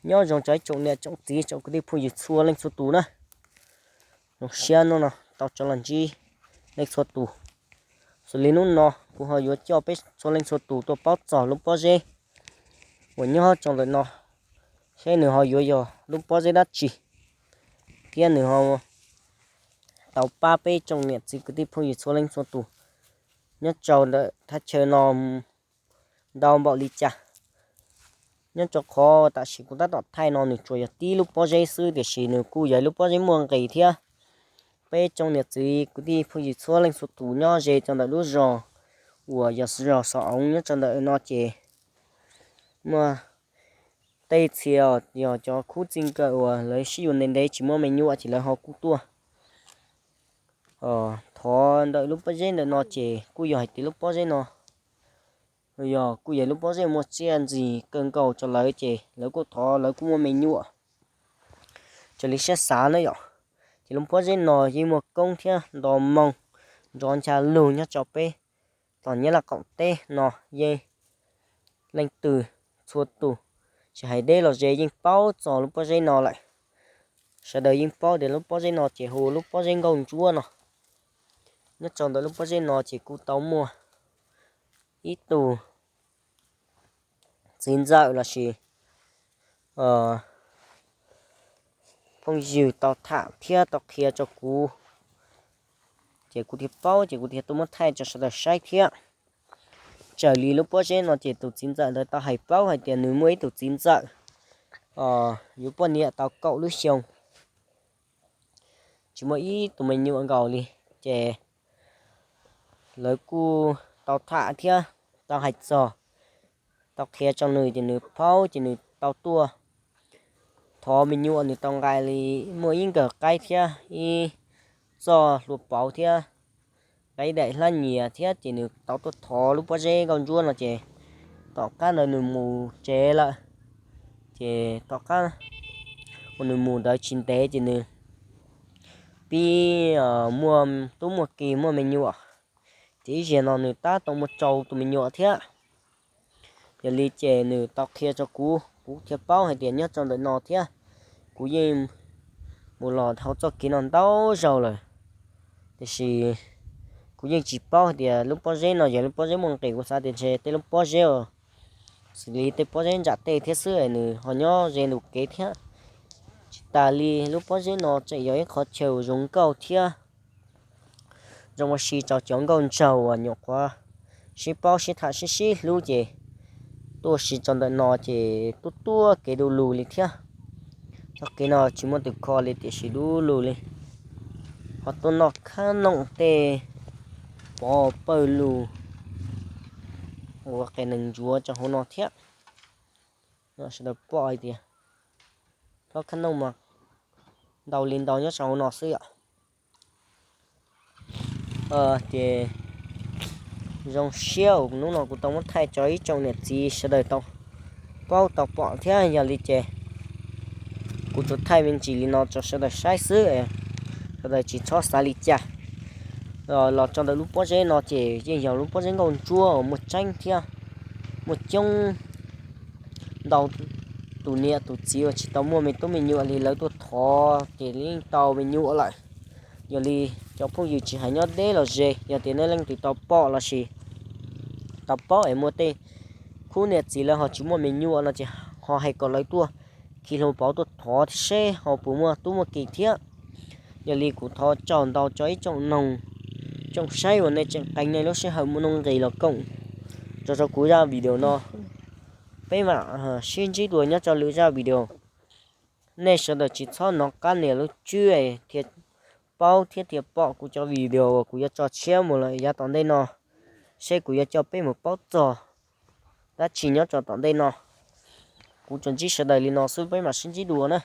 Nyob zoo cov ib tsoom niam tsoom txiv tsoom kwv tij phooj ywg txhua leej txhua tus na. Zoo siab hnub no tau rov los ntsib nej txhua tus. Xws li hnub no kuv ho yuav coj peb txhua leej txhua tus tuaj paub txog lub pob zeb uas nyob rau ntawm no, seb nws ho yuav yog lub pob zeb dab tsi, thiab nws ho tau pab peb tsoom niam txiv kwv tij phooj ywg txhua leej txhua tus nyob rau ntawm thaj chaw no ntau npaum li cas. Nyob rau qhov tam sim kuv tab tom thaij no nws tsuas yog tib lub pob zeb xwb, tiam sis nws kuj yog ib lub pob zeb muaj nqis thiab. Peb tsoom niam txiv kwv tij phooj ywg txhua leej txhua tus nyob ze rau ntawm lub zos uas yog zos Xov Oov nyob rau ntawm no ces muaj tej txhia yog cov khub txij nkawm uas lawv sib yuav ntev ntev tsis muaj me nyuam ces lawv ho kuj tuaj thov ntawm lub pob zeb ntawm no ces kuj yog hais tias lub pob zeb no yog kuj yog lub pob zeb muaj txiaj ntsig kawg nkaus rau lawv ces lawv kuj thov lawv kuj muaj me nyuam raws li siab xav na yom. Ces lub pob zeb no yeej muaj koob thiab nto moo nrov ncha lug nyob rau peb tom Nyab Laj qaum teb no yeej leej twg txhua tus tsis hais deb los ze yeej paub txog lub pob zeb no lawm. Sawv daws yeej paub tias lub pob zeb no ces hu lub pob zeb Nkauj Ntsuab no. Nyob rau ntawm lub pob zeb no ces kuj tau muaj ib tug txiv ntxawm lossis phooj ywg tau tham thiab tau qhia rau kuv, ces kuv thiaj paub ces kuv thiaj tuaj muab thaij rau sawv daws saib thiab. Raws li lub pob zeb no ces tus txiv ntxawm ntawd tau hais paub hais tias nws muaj ib tug txiv ntxawm yuav poj niam tau kaum lub xyoo, tsis muaj ib tug me nyuam nkaus li. Ces lawv kuj tau tham thiab tau hais txog, tau qhia rau nws ces nws paub ces nws tau tuaj thov me nyuam, nws tau nqa li muaj ib nkawm qaib thiab ib txoj hlua pauv thiab qaib daim hlab nyias thiab ces nws tau tuaj thov lub pob zeb Nkauj Ntsuab no ces tom qab ntawd nws mus tsev lawm. Ces tom qab uas nws mus ntawd tsis ntev ces nws pib muaj tub muaj ki muaj me nyuam, ces ib zaug no nws tab tom muaj rau tus me nyuam thiab. Yog li ces nws tau qhia rau kuv, kuv thiaj paub hais tias nyob rau ntawm no thiab. Kuv yeej mus los dhau txoj kev no ntau zaus lawm, tiam sis kuv yeej tsis paub hais tias lub pob zeb no yog lub pob zeb muaj nqis, kuv xav tias ntshe tej lub pob zeb xws li tej pob zeb nram tej thiab xwb es nws ho nyob ze ntug kev thiab. Tsis tas li lub pob zeb no tseem yog ib qhov chaw uas zoo nkauj thiab zoo ua si rau cov nkauj nraug uas nyuam qhuav sib paub sib tham sib sib hlub ces tuaj ua si rau ntawm no ces tuaj tuaj kev du lug li thiab. Txoj kev no tsis muaj tus kho li tiam sis du lug li, ho tuaj noj khab noom tej pov pawg lug ua qe nees ntsuav rau hauv no thiab. Sawv daws pom hais tias thob khab noom mas ntau li ntau nyob rau hauv no xwb yom. Ces zoo siab uas hnub no kuv tau muab thaij rau ib tsoom niam txiv sawv daws tau paub tau pom thiab. Yog li ces kuv tsuas thaij me ntsis li no rau sawv daws saib xwb, sawv daws tsis txhob xav li cas. Los rau ntawm lub pob zeb no ces yeej yog lub pob zeb Nkauj Ntsuab uas muaj tseeb thiab muaj coob ntau tus niam tus txiv uas tsis tau muaj me tub me nyuam li lawv tuaj thov ces yeej tau me nyuam lawm. Yog li cov phooj ywg tsis hais nyob deb los ze, yog tias nej leej twg tau pom lossis tau paub es muaj tej khub niam txiv lawv ho tsis muaj me nyuam no ces ho hais kom lawv tuaj khi hlua pauv tuaj thov thiab seb ho puas muaj tub muaj ki thiab. Yog li kuv thov tsaug ntau rau ib tsoom noog tsoom saib uas nej tseem qee nej lub sij hawm muaj nuj nqis los koom rau rau kuv zaj video no. Peb mam sib ntsib dua nyob rau lwm zaj video. Nej sawv daws tsis txhob hnov qab nias lub tswb thiaj paub thiab thiaj pom kuv cov video uas kuv yuav tso tshiab mus lawm yav tom ntej no, seb kuv yuav coj peb mus paub txog dab tsi nyob rau tom ntej no. Kuv tsuas ntsib sawv daws li no xwb, peb mam sib ntsib dua na.